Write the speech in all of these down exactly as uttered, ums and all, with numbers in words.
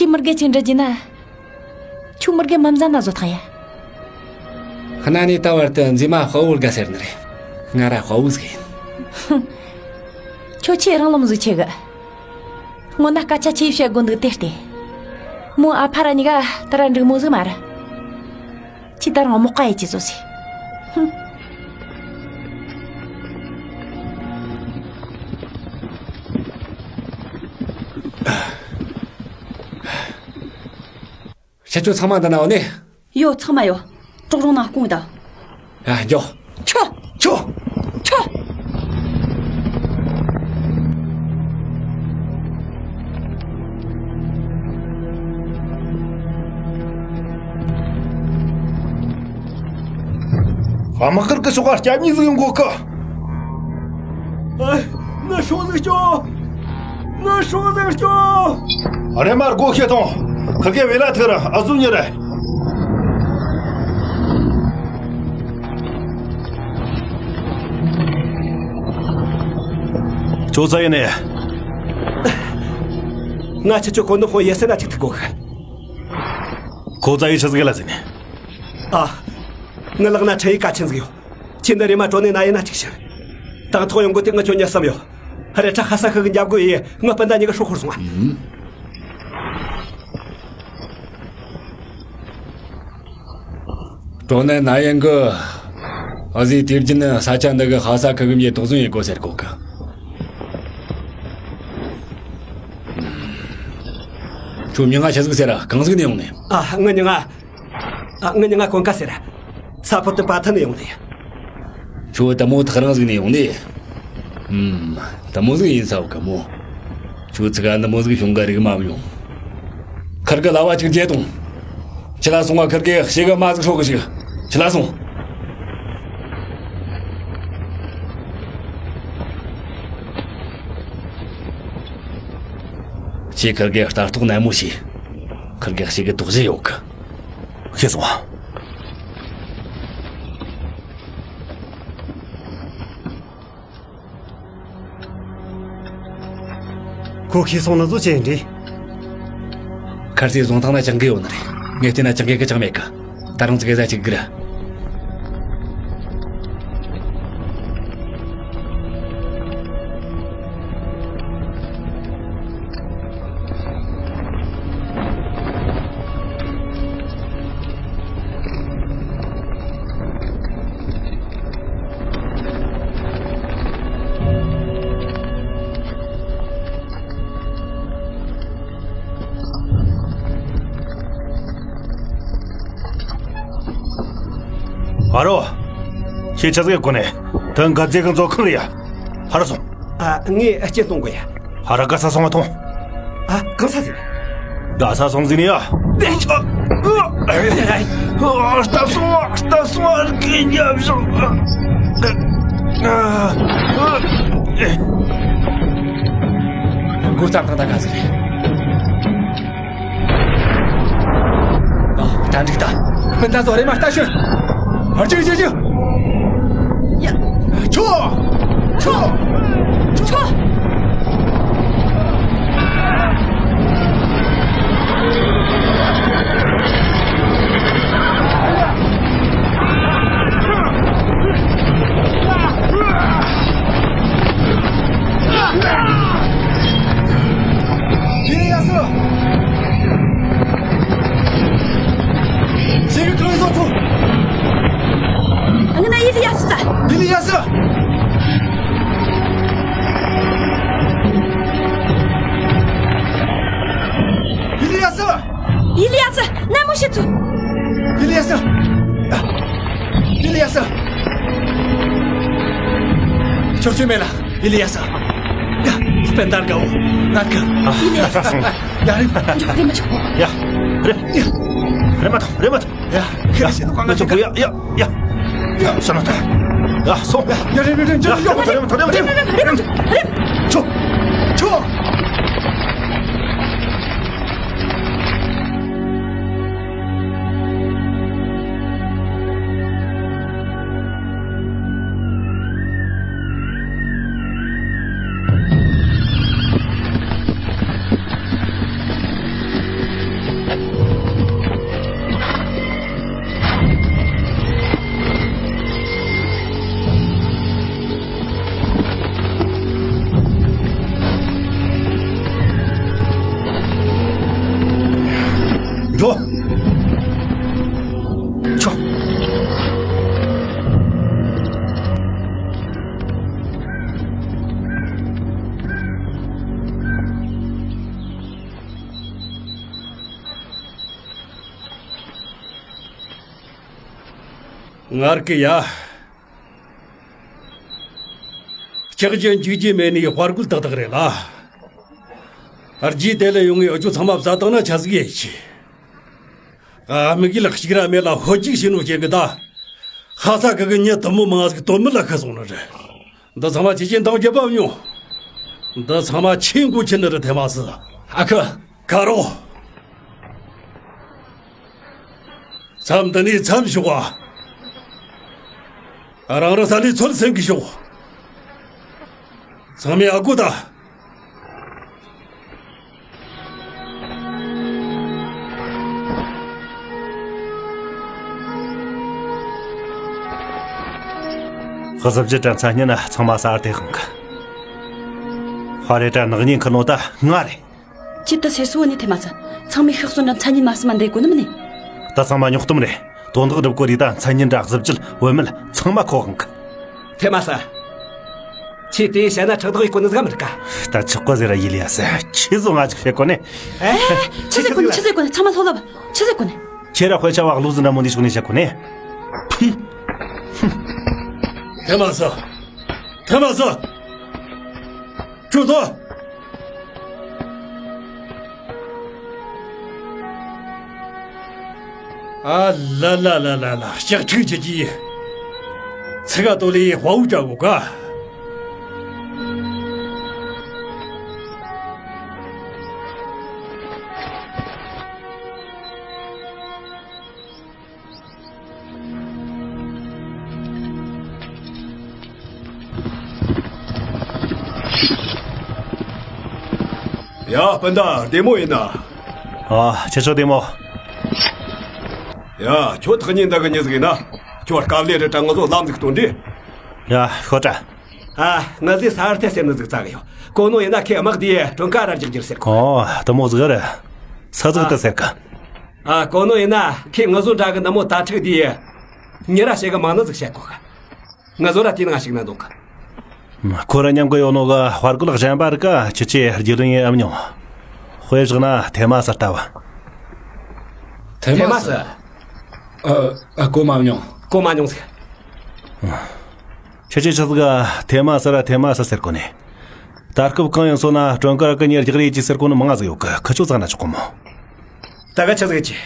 ཁྱེད་མི་དགེ་ཅིག་འདྲི་རྒྱུ་ན། ཁྱོད་མི་དགེ་མི་མཛའ་ན་བཟོ་ཐག་ཡ། གནའ་ནས་ད་བར་དུ་མཛེས་མ་དཔའ་བོ་དགའ་ཟེར་ནི་རེད། ང་ར་དཔའ་བོ་ཟིག་ཡིན། ཁྱོད་ཆེས་རང་ལམ་ཟིག་ཆེ་གི། སྔོན་ན་སྐད་ཆ་ཆེ་བཤད་དགོས་འདུག་དེ་ལྟས། མོ་ཨ་ཕ་ར་གཉིས་ཀ་ད་ར་འགྲིག་མོ་ཟིག་མ་རེད། ཁྱེད་ད་རང་མོ་ཀ་ཡེ་ཅི་བཟོ་ཟིག། ཧུམ། ཁྱེད་ཚོ་ཚང་མ་འདི་ན་འོ་ནི། ཡོད། ཚང་མ་ཡོད། གྲོག་རོང་ནང་སྐུང་དང་། ཡ། འགྱོ། ཆོ། ཆོ། ཆོ། དམག་སྒར་གི་ཕྱོགས་ཀ་སྐྱ་མྱི་ཟིག་ཡོང་གོ་གི། ཨ། ངའི་སྲོག་ཟིག་སྐྱོབས། ངའི་སྲོག་ཟིག་སྐྱོབས། རེམ་མ་སྒོ་ཕྱེ་ཐོངས། ཁི་གེ་བེ་ལ་ཐུག་ར་ཨ་ཟུ་ཉི་རེ། ཁྱོད་ཚ་ཡིན་ནས། ང་ཆི་ཆོ་གོ་ནོ་ཧོ་ཡེ་སེ་ན་ཅིག་ཐུག་གོ་གི། ཁོ་ཚ་ཡི་ཆི་ཟིག་ལ་ཟིན་ནས། ཨ། ངའི་ལག་ན་ཁྲེ་ཡི་ཀ་ཆེན་ཟིག་ཡོད། ཁྱེད་འདི་རེམ་མ་གྲོ་ནས་ན་ཡིན་ན་ཅིག་ཤི། དང་ཐོག་ཡོང་གོ་དེ་ང་ཁྱོད་ཉལ་བསམ་ཡོད། རེ་ཁྲ་ཧ་ས་ཁ་གི་འཇབ་གོ་ཡི་ང་སྤུན་ཟླ་གཉིས་ཀ་ཧྲོ་ཧོར་སོང་ཨ། གྲོ་ནས་ན་ཡིན་གི། ཨ་ཟི་དུས་རྒྱུན་ས་ཆ་འདི་གི་ཧ་ས་ཁ་གི་མྱི་དོགས་ཟོན་ཡེ་གོ་ཟེར་གོ་གི། ཁྱོད་མྱི་ང་ཆི་ཟིག་ཟེར་ར་གང་ཟིག་ནས་ཡོང་ནས། ཨ། ངའི་མྱི་ང་། ཨ། ངའི་མྱི་ང་ཀོན་ཀ་ཟེར། ས་ཕོ་ཏི་པ་ཐན་ནས་ཡོང་ནས། ཁྱོད་དེ་མོ་ཐག་རིང་ཟིག་ནས་ཡོང་ནས། ཨུམ། དེ་མོ་ཟིག་ཡིན་ས་བ་གི་མོ། ཁྱོད་ཚིག་ག་འདི་མོ་ཟིག་བྱུང་ག་རིག་མ་མྱོང་། ཁིར་གི་ལ་བ་ཅིག་བརྗེད་དང་། ཁྱི་ལ་སོང་བ་ཁིར་གི་ཤེ་གི་མ་ཟིག་ཧྲོག་གི་ཞིག། ཁྱི་ལ་སོང་། ཁྱེད་ཁིར་གི་ལྟ་རྟོག་ནན་མོ་བྱོས། ཁིར་གི་ཤེ་གི་དོགས་གཞི་ཡོད་གི། ཤེས་སོང་ཨ། ཁོ་ཤེས་སོང་ན་བཟོ་བྱེད་འདྲི། ཁར་སི་བཟུང་ཐང་ན་ཅང་གི་ཡོད་ནི་རེད། ངས་བལྟས་ན་ཅང་གི་གི་ཅང་མེད་གི། ད་རུང་ཙི་གེ་ཟ་ཅིག་གི་ར། ཨ་རོ། ཁྱེད་ཆ་ཚིག་གོ་ནས་ད་འགའ་རྫས་ཀྱི་མཛོད་ཁང་ལ་ཡ། ཧ་ར་སོང་། ཨ། ངས་སྐྱེལ་གཏོང་དགོས་ཡ། ཧ་ར་ག་ས་སོང་བ་ཐོང་། ཨ། གང་ས་ཟིན། ག་ས་སོང་ཟིན་ཡ། དེ་ཆོ། ཨ། སྟབས་སོང་། སྟབས་སོང་། ཨ། གི་རྒྱབ་སོང་། ཨ། ཨ། འགོ་བརྩམས་དང་ད་ག་ཟིན། ད་འགྲིག་ད། སྤུན་ཟླ་ཚོ་རེམ་མ་ལྟ་ཤོད། ཨ་ཅིག་ཅིག་ཅིག། ཡ། ཆོ། ཆོ། ཆོ། ཡིན་ཡ་སི། ཞིག་གི་ཁྲོན་བཟོ་ཐུབ། ང་ན་ཡིད་ཡ་སི་ད། ཡིད་ཡ་སི། ཡིད་ཡ་སི། ཡིད་ཡ་སི། ནན་མོ་བྱེད་ཚུལ། ཡིད་ཡ་སི། ཡིད་ཡ་སི། ཆོག་ཆོས་མེད་ལ། ཡིད་ལ་ཡ་ས། ཡ། སྤེན་ཟླ་དགའ་བོ། ང་དགའ། ཡིད་ལ་ཡ་ས། ཡ་རེད། རེད་མ་ཆོག་ཡ། རེད་མ་ཐོང་། རེད་མ་ཐོང་། ཡ། ཁྱེད་ཤེས་ནོ་གང་ང་ཆོག་ཡ། ཡ། ཡ། ཡ། ས་ན་ཐོང་། ཡ། སོང་། ཡ། ཡ། རེད་རེད་རེད། ཡ། ཡ། ཐོང་། རེད་མ་ཐོང་། རེད་མ་ཐོང་། རེད་མ་ཐོང་། རེད་མ་ཐོང་། ཆོག་ཆོག་ལོ། ཆོ། ངར་གི་ཡ། ལྕགས་ཀྱི་འཇིགས་ཀྱི་མེད་ནི་དཔའ་རྒོད་ཏག་ཏག་རེད་ལ། རྗེས་དེ་ལ་ཡོང་ངས་འུ་ཅོ་ཚང་མ་བཟའ་བཏང་ན་ཆ་ཟིག་ཡེ་ཤི། ཨ་མི་གི་ལག་གཅིག་ར་མེད་ལ་ཧོ་ཅིག་བྱིན་ནོ་བྱེད་གི་ད། ཧ་ས་གི་གི་ཉི་དུ་མོ་མང་ཟིག་དོན་མི་ལ་ཁ་སོང་ནི་རེད། འདི་ཚང་མ་ཁྱེད་ཀྱིས་འདང་རྒྱབ་པ་མྱོང་། འདི་ཚང་མ་ཁྱེད་མགོ་ཁྱེར་ནི་རེད་དེ་མ་ཟི། ཨ་ཁུ། ཁ་རོག་མཚམས་འདི་ནས་མཚམས་ཞོག་ག་རང་རང་ས་ནས་ཚོད་སེམས་ཀྱི་ཞོག་ཚང་མས་ཨ་གོ་ད། གཟི་བརྗིད་དྲ་མཚན་སྙན་ཚང་མ་སར་དེ་ཧང་གི། ཧ་རེ་དྲ་ནག་ཉེས་ཁུར་ནོ་ད་ང་རེད། ཁྱེད་ད་སེ་སུ་བོ་ནི་ཐེ་མ་ས། ཚང་མས་ཤག་སོ་འདྲ་མཚན་སྙན་མ་སི་མ་འདེ་གོ་ནི་མི་ནི། ད་ཚང་མ་ཉོག་གཏམ་རེད། དོན་དག་སྒྲུབ་གོ་རི་ད་མཚན་སྙན་འདྲ་གཟི་བརྗིད་བུད་མེད་ཚང་མ་ཁོ་ཧང་གི། ཐེ་མ་ས། ཁྱེད་དེ་བཤད་ན་ཁྲག་དོག་ཡི་གོ་ནི་ཟིག་མི་རིག་ག་ད་ཆོག་གོ་ཟེར་ར་ཡི་ལི་ཡ་སི། ཁྱེད་བཟོ་ང་ཅིག་ཤེས་གོ་ནི། ཨེ། ཆི་ཟེར་གོ་ནི། ཆི་ཟེར་གོ་ནི། ཚང་མ་ལྷོད་ལབ། ཆི་ཟེར་གོ་ནི། ཁྱེད་ར་དཔེ་ཆ་བ་ལུག་ཟིན་འདྲ་མོ་འདི་ཤོག་ནི་བཤད་གོ་ནི། ཐེ་མ་ས། ཐེ་མ་ས། ཁྱོད་ཚོ། ཨ་ལ་ལ་ལ་ལ་ལ། ལྕགས་ཁྲིག་ཅིག་གིས་ཚིག་ག་ཏོ་ལི་དཔའ་བོ་བྲག་གོ་ག་ཡ། སྤུན་ཟླ་བདེ་མོ་ཡིན་ན། ཨ། ཁྱེད་ཚོ་བདེ་མོ། ཡ། ཁྱོད་ཐག་ཉེ་འདི་གི་མྱི་ཟིག་ཡིན་ན། ཁྱོད་དཀའ་ལས་རི་དྲ་ངུ་ཟོ་ལམ་ཟིག་སྟོན་དྲི། ཡ། ཤོད་དྲ། ཨ། ང་ཟི་ས་ཨར་ཐེ་ཟེར་ནི་ཟིག་བཙལ་གི་ཡོད། གོ་ནོ་ཡིན་ན་ཁེ་དམག་དེ་གྲོན་ཁ་ར་རྒྱག་རྒྱུར་ཟེར་གོ། ཨོ། དེ་མོ་ཟིག་རེད། ས་ཟིག་ཨ། དེ་ཟེར་གི། ཨ། གོ་ནོ་ཡིན་ན་ཁེ་ང་ཟོ་འདྲ་གི་ནི་མོ་ད་ཁྲིག་དེ་མྱི་ར་བྱེད་གི་མང་ནི་ཟིག་བཤད་གོ་གི། ང་ཟོ་ར་དེ་ནང་ཞིག་ན་འདུག་གི། ཁོ་ར་མཉམ་གི་ཡོད་ནོ་གི་དཔའ་རྒོད་གཞན་པ་རིགས་ཀ་ཁྱེད་ཆོས་རྒྱུས་ལོན་ཡེ་ཨེ་མྱོང་། དཔེ་བཞག་ན་ཐེ་མ་ས་ལྟ་བུ། ཐེ་མ་ས། ཨ། ཨ། གོ་མ་མྱོང་། གོ་མ་མྱོང་ཟིག་ཁྱེད་ཆོས་ཆི་ཟིག་ག་ཐེ་མ་ས་ར་ཐེ་མ་ས་ཟེར་གོ་ནི། ད་སྐབས་གང་ཡིན་སོང་ན་གྲོན་ཁ་གི་མྱི་རྒྱག་རེས་ཀྱིས་ཟེར་གོ་ནི་མང་ང་ཟིག་ཡོད་གི། ཁི་ཆོ་ཙག་ན་ཆོག་གོ་མོ། ད་ག་ཆི་ཟིག་ཅི།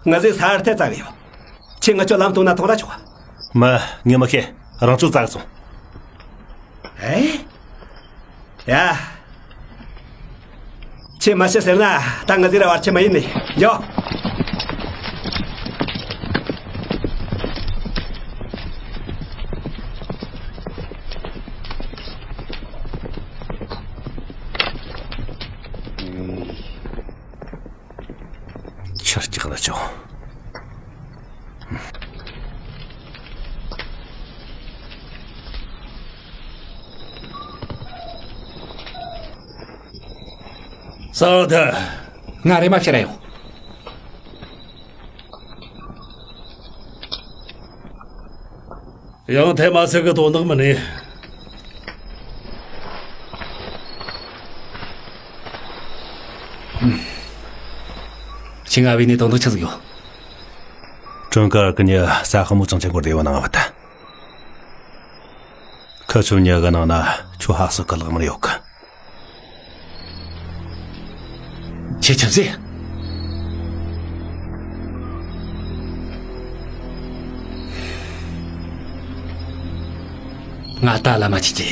ང་ཟི་ས་ཨར་ཐེ་ཙག་ཡོད། ཁྱེད་ང་ཆོ་ལམ་སྟོན་ན་ཐོང་ར་ཆོག་མི་ངས་མི་ཤེས། རང་ཆོ་ཙག་སོང་། ཨེ། ཡ། ཁྱེད་མ་ཤེས་ཟེར་ན་ད་ང་ཟི་ར་བར་ཆད་མ་ཡིན་ནི། འགྱོ། ཆར་ཀྱག་ལ་ཅོ། ས་ཐེ། ང་རེ་མ་ཕྱིར་ཡོང་། ཡང་ཐེ་མ་ས་གི་དོན་དག་མིན་ནི། ཁྱེད་ང་བས་ནས་དོན་དག་ཆི་ཟིག་ཡོད། གྲོན་ཁ་གི་མྱི་ས་ཧ་མོ་ཅང་ཆེན་པོར་བདེ་བ་ནང་བ་ད། ཁ་ཆུ་མྱི་གི་ནང་ན་ཆུ་ཧ་སུ་གི་ལག་མར་ཡོད་གི། ཁྱེད་ཆབ་ཟེ། ང་ད་ལ་མ་ཅི་ཅི།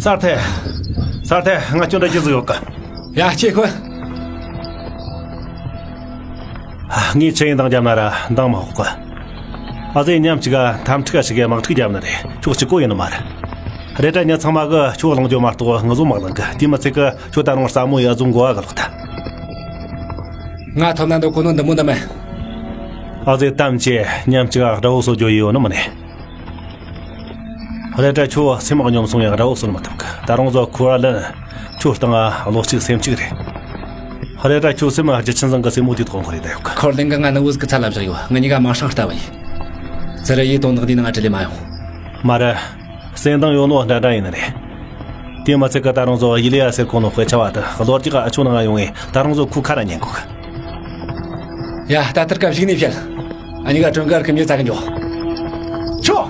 སར་ཐེ། སར་ཐེ། ང་ཁྱོད་འདྲ་ཅི་ཟིག་ཡོད་གི། ཡ། ཁྱེད་ཁོ། ངས་ཆི་ཡིན་འདང་རྒྱབ་ན་ར་འདང་མ་ཕོག་གི། ཨ་ཟེ་མཉམ་གཅིག་ག་འཐབ་འཁྲུག་ག་ཞིག་གི་དམག་འཁྲུག་རྒྱབ་ནི་རེད། ཁྱོད་གཅིག་པོ་ཡིན་ནི་མ་རེད། རེད་དྲ་མྱི་ཚང་མ་གི་ཁྱོད་གླེང་རྒྱུ་མ་གཏོགས་ང་ཚོ་མ་གླེང་གི། དེ་མི་ཚད་གི་ཁྱོད་ད་རུང་བསམ་བློ་ཡ་བཟུང་དགོས་ག་ལོག་ད། ང་ཐོབ་ན་འདོད་གོ་ནོ་འདི་མོ་འདི་མིན། ཨ་ཟེ་གཏམ་བྱས་མཉམ་གཅིག་ག་དགྲ་བོ་གསོད་རྒྱུ་ཡོད་ནི་མིན་ནི། ཧ་ལས་ད་ཁྱོད་སེམས་གཉོམ་སོང་ཡང་དགྲ་བོ་གསོད་མི་ཐུབ་གི། ད་རུང་ཟོ་ཁུ་བ་ལན་ཁྱོད་སྟེང་བློ་གཅིག་སེམས་གཅིག་རེད། ཧ་ལས་ད་ཁྱོད་སེམས་རྒྱུ་ཆེན་ཚང་གི་སེམས་མོ་དེ་ཐོག་འཁོར་རེ་ད་ཡོད་གི། འཁོར་ལན་གི་ང་ནི་འུ་ཟིག་གི་ཚ་ལ་བཞག་ཡོད། ང་གཉིས་ཀ་མ་ཧྲང་ལྟ་བ་ཡིན། ཙི་ར་ཡི་དོན་དག་འདི་ནང་ང་དྲི་ལེ་མ་ཡོང་། མ་རེད། སེམས་གཏམ་ཡོད་ནོ་འདྲ་འདྲ་ཡིན་ནི་རེད། དེ་མ་ཚད་གི་ད་རུང་ཟོ་ཡི་ལི་ཡ་ཟེར་གོ་ནོ་དཔེ་ཆ་བ་དེ་གློ་རྒྱག་ཨ་ཆུ་ནང་ང་ཡོང་ངེ་ད་རུང་ཟོ་ཁུ་ཁ་ར་ཉན་གོ་གི། ཡ་ད་ལྟར་སྐབས་ཤིག་ནས་བཤད། ཨ་ནི་ག་གྲོན་དཀར་གི་མྱི་ཚ་གི་འཇོག་ཆོ།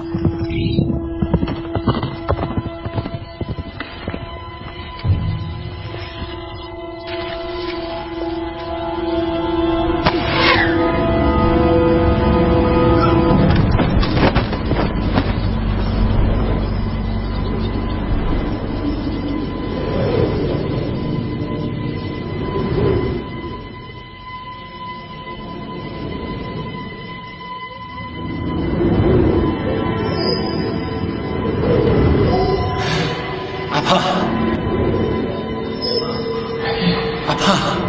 ཨ་ཕ། ཨ་ཕ།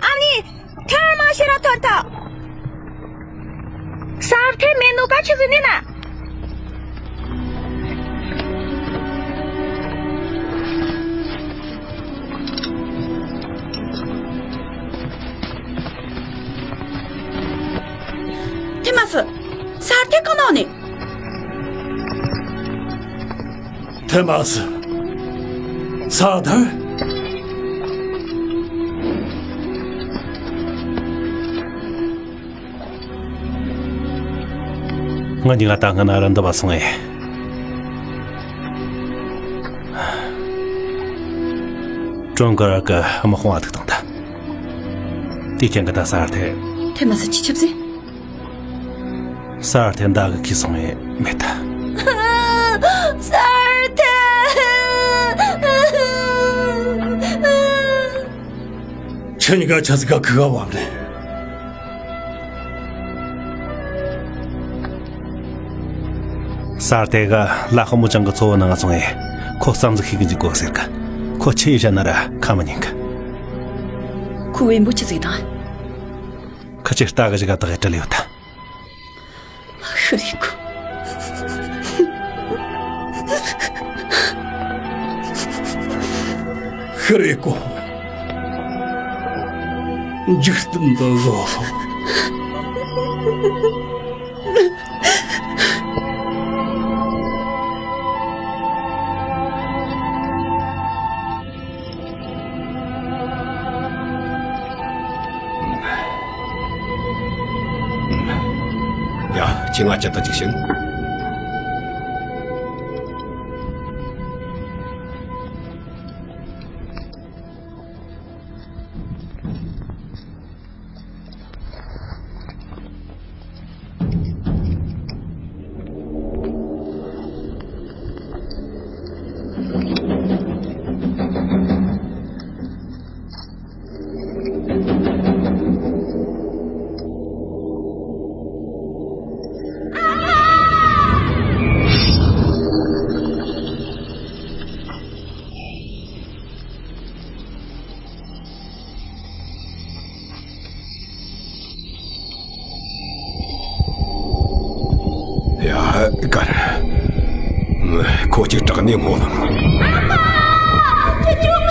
ཨ་ནི། ཐེར་མ་ཤེས་ར་ཐོན་ཐལ། སར་ཐེ་མེད་ནོ་ག་ཆི་ཟིག་ནི་ན། ཐེ་མ་སི། སར་ཐེ་གང་ནོ་ནི། ཐེ་མ་སི། ས་ཐེ། ང་གཉིས་ཀ་ད་སྔ་ན་ར་འདི་བ་སོང་ངས། ཀྲུང་གོ་གི་དམག་དཔུང་ཨ་ཐུག་དང་ད། དེ་ཀྱང་གི་ད་སར་ཐེ། ཐེ་མ་སི་ཅི་ཆབ་ཟེ། སར་ཐེ་མདའ་གི་ཁྱི་སོང་ངས་མེད་ད། སར་ཐེ། ཁྱེད་གཉིས་ཀ་ཆ་ཟིག་ག་ཁུ་ག་བབ་ནས། སར་ཐེ་ག་ལ་ཧོ་མོ་ཅང་གི་ཚོ་བོ་ནང་སོང་ངས་ཁོ་བསམ་གཟིགས་ཤིག་གི་འཇུག་གོ་ཟེར་གི། ཁོ་ཆི་ཡི་བཤད་ན་ར་ཁ་མི་ཉན་གི། ཁོ་བེམ་པོ་ཆི་ཟིག་དང་། ཁ་ཆེ་ལྟ་གི་ཞིག་ག་ད་གི་བྲེལ་ཡོད་ད། ཤི་རེ་གོ། ཤི་རེ་གོ། འཇིག་རྟེན་འདི་བཟོ། ཡ། ཁྱེད་ང་ཅི་ལྟ་ཅིག་ཤེས། ཡ། གར། ཁོ་གཅིག་དྲག་ནས་ངོ་ལ། ཨ་ཕ། ཁྱེད་ཆོ་